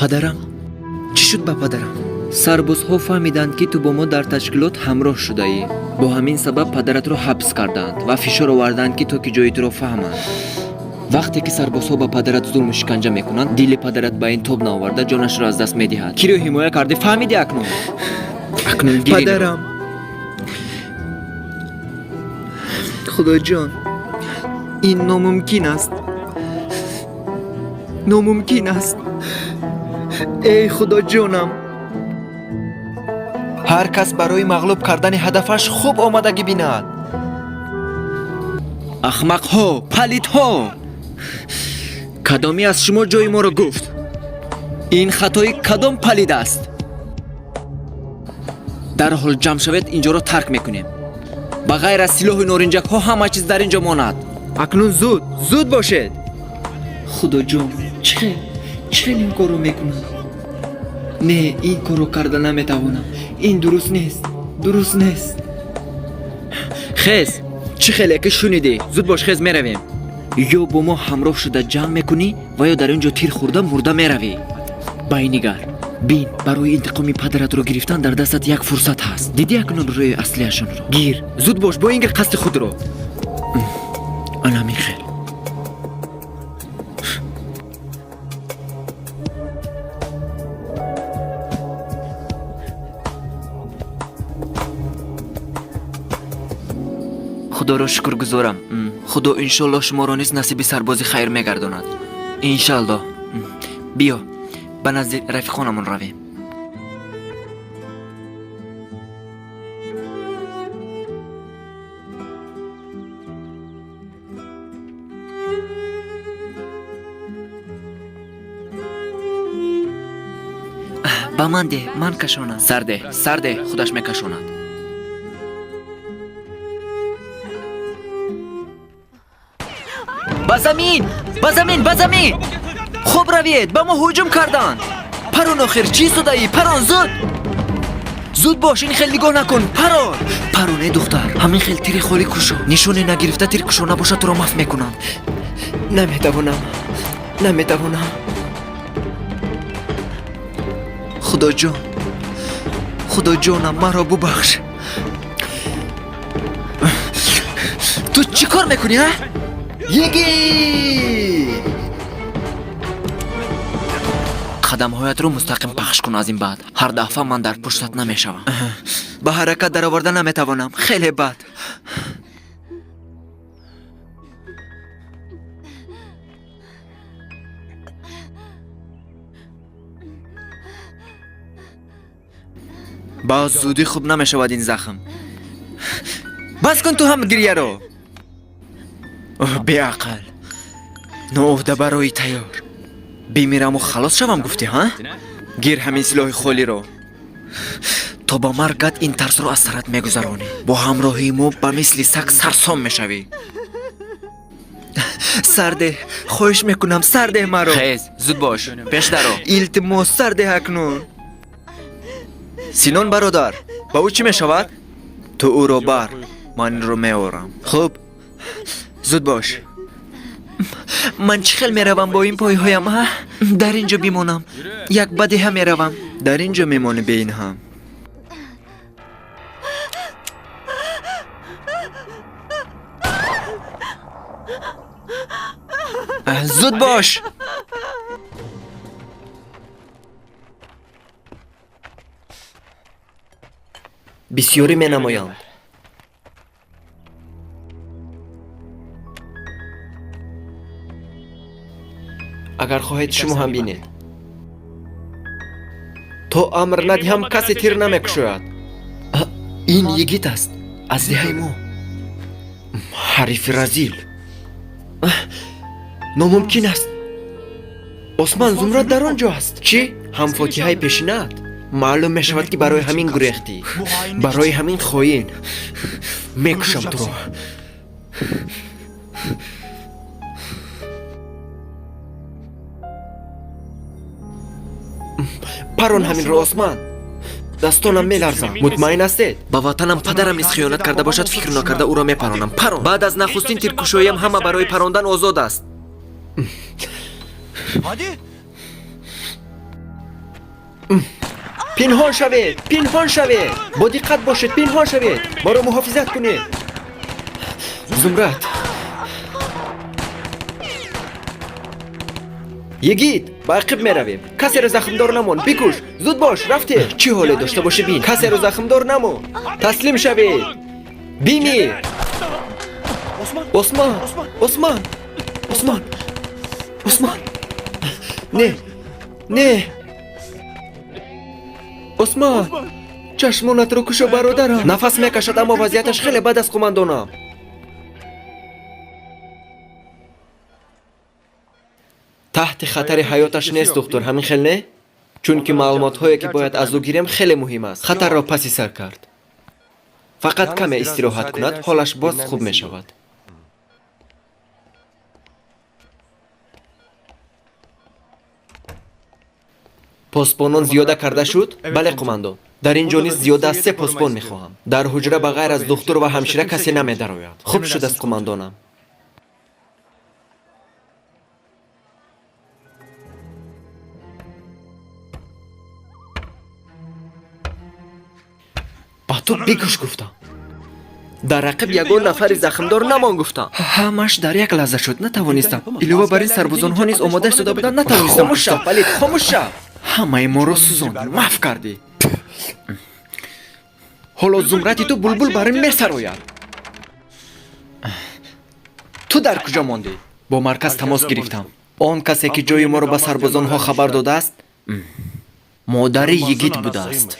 Падарам, чӣ шуд ба падарам? Сарбозҳо фаҳмиданд, ки ту бо мо дар ташкилот ҳамроҳ шудаӣ. Бо ҳамин сабаб падаратро ҳабс карданд ва фишор оварданд, ки то ки ҷои туро фаҳманд. Вақте ки сарбозҳо ба падарат зулму шиканҷа мекунанд, дили падарат ба ин тоб наоварда, ҷонашро аз даст медиҳад. Киро ҳимоя кардӣ, фаҳмидӣ акнун? Акнун гир инро. Падарам, худоҷон, ин номумкин аст, номумкин аст. Эй худоҷонам! Ҳар кас барои мағлуб кардани ҳадафаш хуб омадагӣ бинад. Ахмақҳо, палидҳо, кадоме аз шумо ҷои моро гуфт? Ин хатои кадом палид аст? Дарҳол ҷамъ шавед, инҷоро тарк мекунем. Ба ғайр аз силоҳу норинҷакҳо ҳама чиз дар ин ҷо монад. Акнун зуд, зуд бошед. Худоҷон, чӣ хел, чӣ хел ин корро мекунам? Не, ин корро карда наметавонам. Ин дуруст нест, дуруст нест. Хез, чӣ хеле ки шунидӣ, зуд бош, хез, меравем. Ё бо мо ҳамроҳ шуда ҷанг мекунӣ ва ё дар ин ҷо тир хӯрда мурда меравӣ. Байнигар, бин, барои интиқоми падаратро гирифтан дар дастат як фурсат ҳаст. Дидӣ акнун рӯи аслиашонро? Гир, зуд бош, бо ин гир қасди худро. Ана ҳамин хел. Худоро шукргузорам. Худо иншоллоҳ шуморо низ насиби сарбози хайр мегардонад, иншаллоҳ. Биё, ба назди рафиқонамон равем. Ба ман деҳ, ман кашонам. Сарде, сарде, худаш мекашонад. Ба замин, ба замин, ба замин! Хуб равед, ба мо ҳуҷум карданд. Парон, охир чӣ истодаӣ? Парон, зуд, зуд бош. Ин хел нигоҳ накун, парон, парон. Э духтар, ҳамин хел тири холӣ кушо. Нишоне нагирифта тир кушо набошад, туро маф мекунанд. Наметавонам, наметавонам. Худоҷон, худоҷонам, маро бубахш. Ту чӣ кор мекунӣ, а? Йигит, қадамҳоятро мустақим пахш кун. Аз ин баъд ҳар дафъа ман дар пуштат намешавам. Ба ҳаракат дароварда наметавонам, хеле бад. Ба зудӣ хуб намешавад ин захм. Бас кун ту ҳам гирьяро. Оҳ, беақл, ноуҳда барои тайёр бимираму халос шавам гуфтӣ, ҳа? Гир ҳамин силоҳи холиро. То ба маргат ин тарсро аз сарат мегузаронӣ. Бо ҳамроҳии мо ба мисли саг сарсом мешавӣ. Сардеҳ, хоҳиш мекунам, сардеҳ маро. Хез, зуд бош, пеш даро. Илтимос, сардеҳ акнун. Синон бародар, ба ӯ чӣ мешавад? Ту ӯро бар, ман инро меорам. Хуб, зуд бош. Ман чӣ хел меравам бо ин пойҳоям, а? Дар ин ҷо бимонам, як ба деҳа меравам. Дар ин ҷо мемонӣ бе ин ҳам. Зуд бош. Бисёрӣ менамоянд. Агар хоҳед, шумо ҳам бинед. То амр надиҳам, касе тир намекушояд. Ин йигит аст аз деҳаи мо, ҳарифи разил. Номумкин аст, Осман Зумрад дар он ҷо аст. Чӣ, ҳамфотиҳаи пешинаат? Маълум мешавад, ки барои ҳамин гурехтӣ, барои ҳамин. Хоин, мекушам туро. Парон ҳаминро, Осман, дастонам меларзам. Мутмаин ҳастед? Ба ватанам падарам низ хиёнат карда бошад, фикр накарда ӯро мепаронам. Парон. Баъд аз нахустин тиркушоиам ҳама барои парондан озод аст. Hadi. Пинҳон шавед, пинҳон шавед, бо диққат бошед, пинҳон шавед, моро муҳофизат кунед. Зумрад, йигит, ба ақиб меравем. Касеро захмдор намон, бикуш, зуд бош, рафтем. Чӣ ҳоле дошта бошӣ бин, касеро захмдор намон, таслим шавед, бимир. Осман, Осман, Осман, Осман, не, не, Осман, чашмонатро кушо, бародарам. Нафас мекашад, аммо вазъияташ хеле бад аст, қумандонам. Таҳти хатари ҳаёташ нест, духтур, ҳамин хел не? Чунки маълумотҳое ки бояд аз ӯ гирем хеле муҳим аст. Хатарро паси сар кард. Фақат каме истироҳат кунад, ҳолаш боз хуб мешавад. Посбонон зиёда карда шуд? Бале, қумандон. Дар ин ҷо низ зиёда аз се посбон мехоҳам. Дар ҳуҷра ба ғайр аз духтур ва ҳамшира касе намедарояд. Хуб шудааст, қумандонам. Ба ту бикуш гуфтам. Дар рақиб ягон нафари захмдор намон гуфтам. Ҳамаш дар як лаҳза шуд, натавонистам. Илова бар ин сарбозонҳо низ омода шуда буданд, натавонистам. Хомӯш шав, палид, хомӯш шав. Ҳамаи моро сӯзондӣ, маҳв кардӣ. Ҳоло зумрати ту булбул бар ин месарояд. Ту дар куҷо мондӣ? Бо марказ тамос гирифтам. Он касе ки ҷои моро ба сарбозонҳо хабар додааст, модари йигит будааст.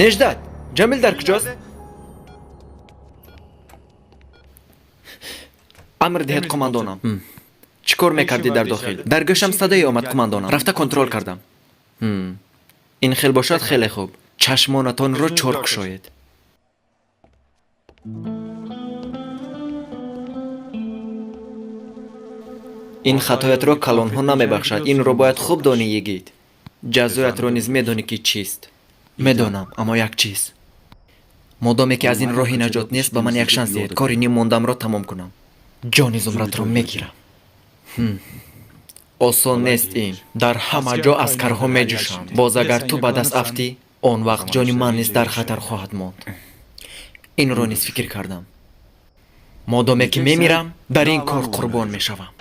Неждат, Ҷамил дар куҷост? Амр диҳед, қумандонам. Чӣ кор мекардӣ дар дохил? Дар гӯшам садое омад, қумандонам. Рафта контрол кардам. Ин хел бошад хеле хуб. Чашмонатонро чор кушоед. Ин хатоятро калонҳо намебахшад. Инро бояд хуб донӣ, йигит. Ҷазоятро низ медонӣ ки чист. Медонам, аммо як чиз. Модоме ки аз ин роҳи наҷот нест, ба ман як шанс диҳед, кори ним мондамро тамом кунам. Ҷони Зумратро мегирам. Осон нест ин. Дар ҳама ҷо аскарҳо меҷӯшанд. Боз агар ту ба даст афтӣ, он вақт ҷони ман низ дар хатар хоҳад монд. Инро низ фикр кардам. Модоме ки мемирам, дар ин кор қурбон мешавам.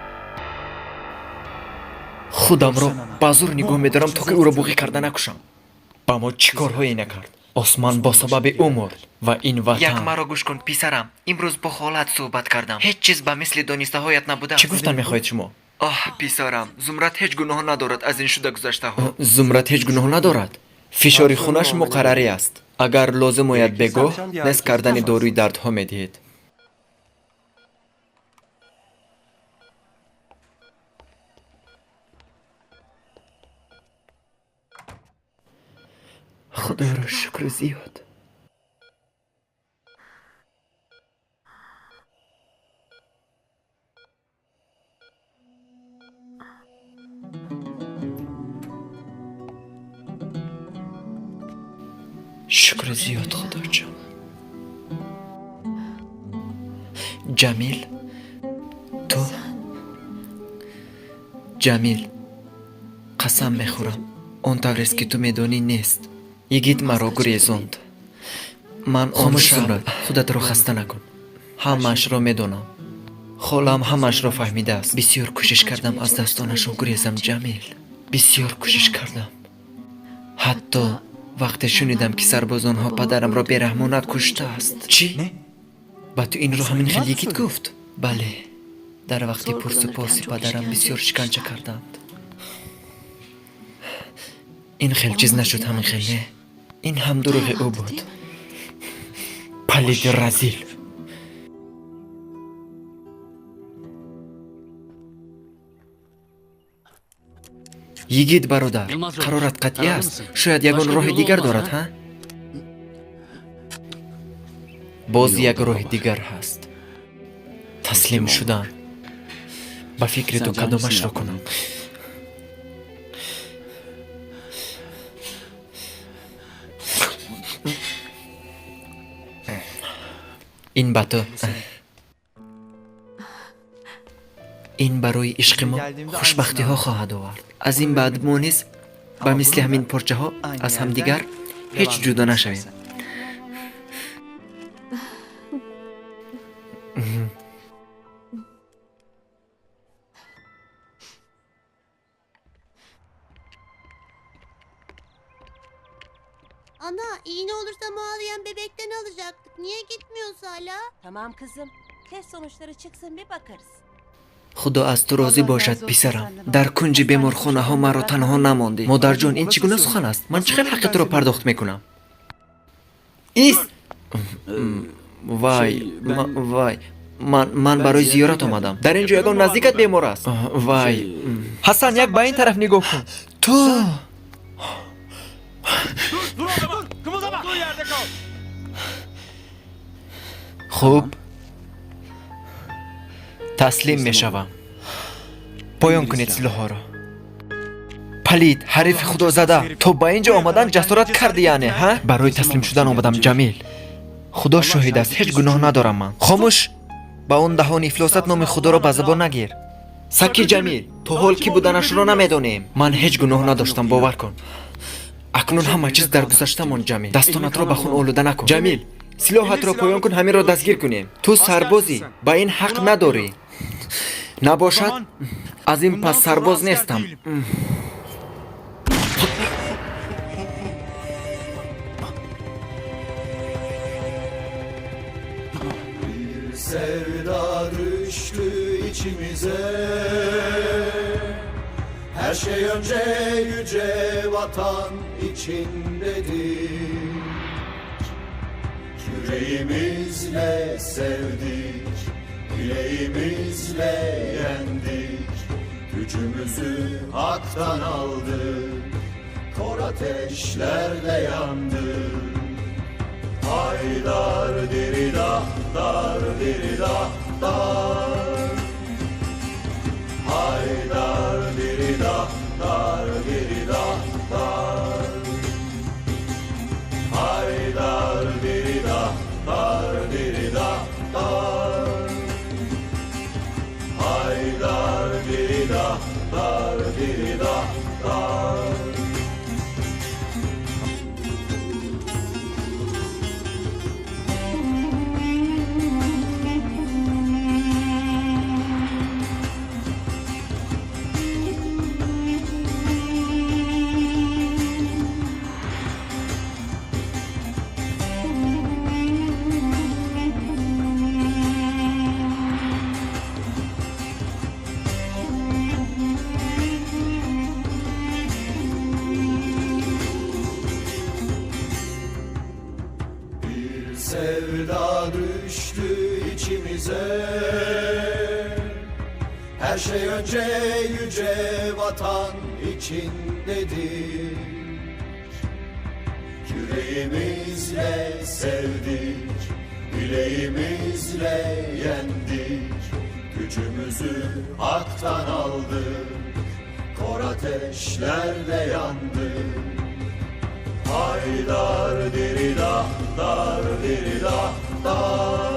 Худамро ба зур нигоҳ медорам, то ки ӯро буғӣ карда накушам. Ба мо чӣ корҳое накард. Осман бо сабаби ӯ мурд ва ин ватан. Як маро гӯш кун, писарам. Имрӯз бо холат суҳбат кардам. Ҳеҷ чиз ба мисли донистаҳоят набудааст. Чӣ гуфтан мехоҳед шумо? Оҳ, писарам, Зумрат ҳеҷ гуноҳ надорад аз ин шуда гузаштаҳо. Зумрат ҳеҷ гуноҳ надорад. Фишори хунаш муқаррарӣ аст. Агар лозим ояд бегоҳ, нест кардани доруи дардҳо медиҳед. Худоро шукри зиёд. Шукри зиёд, Худоҷон. Ҷамил, ту? Ҷамил, қасам мехӯрам, он таврест ки ту медонӣ нест. Йигит маро гурезонд. Ман он Хомӯш, шаб Зумрад, худатро хаста накун. Ҳамаашро медонам. Холаам ҳамаашро фаҳмидааст. Бисёр кӯшиш кардам аз дастонашон гурезам, Ҷамил. Бисёр кӯшиш кардам. Ҳатто вақте шунидам ки сарбозонҳо падарамро бераҳмона куштааст. Чӣ? Ба ту инро ҳамин хел йигит гуфт? Бале. Дар вақти пурсупоси падарам бисёр шиканҷа карданд. Ин хел чиз нашуд, ҳамин хел не. Ин ҳам дурӯғи ӯ буд. Палиди разил. Йигит бародар, қарорат қатъӣ аст? Шояд ягон роҳи дигар дорад, ҳа? Боз як роҳи дигар ҳаст. Таслим шудан. Ба фикри ту кадомашро кунам? Ин ба ту. Ин барои ишқи мо хушбахтиҳо хоҳад овард. Аз ин баъд мо низ ба мисли ҳамин порчаҳо аз ҳамдигар ҳеҷ ҷудо нашавем. Ana, iğne olursa ağlayan bebekten alacaktık. Niye gitmiyoruz hala? Tamam kızım. Test sonuçları çıksın bir bakarız. Худо аз ту розӣ бошад, писарам. Дар кунҷи беморхонаҳо маро танҳо намондӣ. Модарҷон, ин чӣ гуна сухан аст? Ман чӣ хел ҳаққи туро пардохт мекунам? Ис! Вай, вай, ман барои зиёрат омадам. Дар ин ҷо ягон наздикат бемор аст? Вай, Ҳасан, як ба ин тараф нигоҳ кун. Ту хуб, таслим мешавам. Поён кунед силоҳҳоро. Палид, ҳарифи худозада, то ба ин ҷо омадан ҷасорат карди яъне, ҳа? Барои таслим шудан омадам, Ҷамил. Худо шоҳид аст, ҳеҷ гуноҳ надорам ман. Хомӯш! Ба он даҳони ифлосат номи худоро ба забон нагир. Саки Ҷамил, то ҳол кӣ буданашро намедонем. Ман ҳеҷ гуноҳ надоштам, бовар кун. Акнун ҳама чиз дар гузашта монд, Ҷамил. Дастонатро ба хун олуда накун. Ҷамил, силоҳатро поён кун, ҳаминро дастгир кунем. Ту сарбозӣ, ба ин ҳақ надорӣ. Набошад, аз ин пас сарбоз нестам. Bir sevda düştü içimize. Her şey önce yüce vatan için dedik. Yüreğimizle sevdik, bileğimizle yendik. Gücümüzü haktan aldık, kor ateşlerde yandık. Haydar diridah, dar diridah, dar. Haydar diridah, dar diridah, dar. Haydar diridah, dar diridah, dar. Haydar diridah, dar diridah, dar. Bir sevda düştü içimize. Her şey önce yüce vatan için dedik. Yüreğimizle sevdik, bileğimizle yendik. Gücümüzü haktan aldık, kor ateşlerde yandık. Haydar diridah, dar diridah, dar.